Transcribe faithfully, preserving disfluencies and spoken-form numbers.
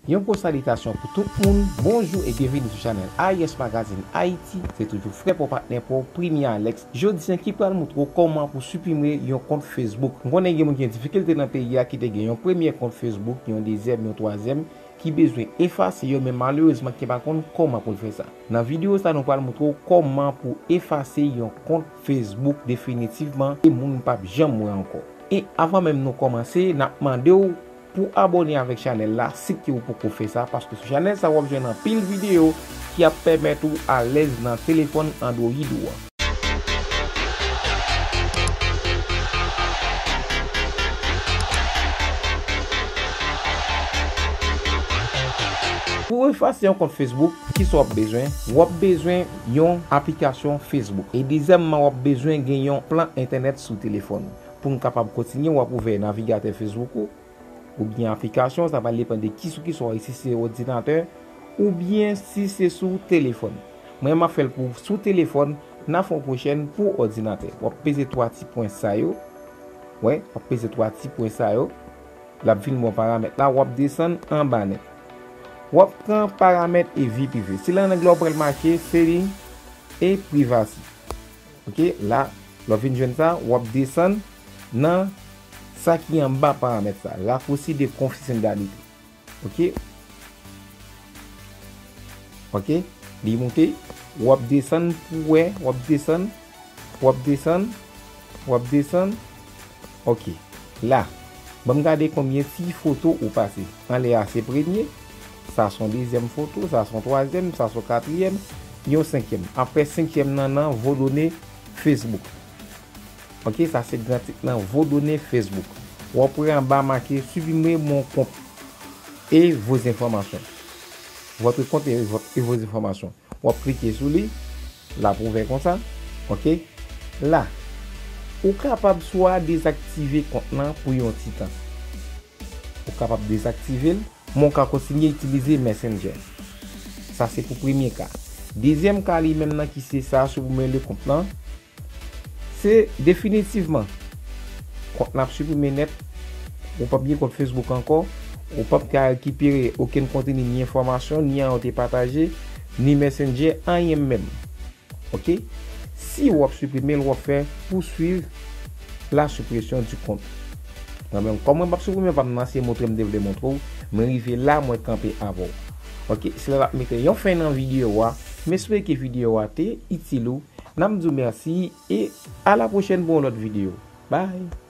Yon gwo salitasyon pou tout moun, bonjou e byenvini sou chanèl A I S Magazine Haïti, se toujou frè pa w, patnè pa w, Premye Alex. Jodi a ki pral montre w kòman pou siprime yon kont Facebook. M konnen gen moun ki gen difikilte nan peyi a ki te gen yon premye kont Facebook, yon dezyèm, yon twazyèm, ki bezwen efase yo, men malerezman ki pa konn kòman pou l fè sa. Nan videyo sa, nou pral montre w kòman pou efase yon kont Facebook definitivman e moun p ap janm wè ankò. E avan menm nou kòmanse, n ap mande w pou abòne avèk chanèl la si ke ou poko fè sa, paske sou chanèl sa w ap jwenn anpil videyo ki ap pèmèt ou alèz nan telefòn Android ou a. Pou efase yon kont Facebook, kisa w ap bezwen? W ap bezwen yon aplikasyon Facebook. E dezyèmman, w ap bezwen gen yon plan entènèt sou telefòn ou. Pou n kapab kontinye, w ap ouvè navigatè Facebook ou, oubyen aplikasyon, sa va depann de kisa w itilize, si se òdinatè oubyen si se sou telefòn. Mwen, m ap fè l pou sou telefòn, n a fè yon pwochèn pou òdinatè. W ap peze twa ti pwen sa yo. Wè, w ap peze twa ti pwen sa yo. L ap vin ba w paramèt la, w ap desann anba nèt. W ap pran paramèt e vi prive. Se la nan anglè w pral mache setting e privacy. Ok, la, lè w vin jwenn sa, w ap desann nan sa ki anba paramèt sa, rakousi de konfidansyalite. Ok? Ok? Li moute, w ap desann pou wè, w ap desann, w ap desann, w ap desann. Ok. La, ban m gade konbyen ti foto ou pase. Anlè a se premye, sa se yon dezyèm foto, sa se yon twazyèm, sa se yon katriyèm, yon senkyèm. Apre senkyèm nan, nan vos données Facebook. Ok, sa se gran tit lan, vos données Facebook. W ap wè anba make supprimer mon compte et vos informations. Votre compte et vos, et vos informations. W ap klike sou li, l ap ouvè konsa. Ok, la, ou kapab swa dezaktive kont lan pou yon ti tan. Ou kapab dezaktive l, men w ka kontinye itilize Messenger. Sa se pou premye ka. Dezyèm ka li menm nan ki se sa, supprimer le compte lan, se definitivman kont lan ap siprime nèt. Ou p ap gen kont Facebook ankò. Ou p ap ka rekipere okenn kontni, ni enfòmasyon, ni an ou te pataje, ni Messenger, anyen menm. Ok? Si w ap siprime l, w ap fè poursuivre la suppression du compte. Mwen menm, kòm mwen p ap siprime pa m nan, se montre m te vle montre w, mwen rive la, mwen kanpe avè w. Ok? Se la l ap mete yon fen nan videyo a. M espere ke videyo a te itil ou. N ap di w mèsi e a la pwochèn pou yon lòt videyo. Bye!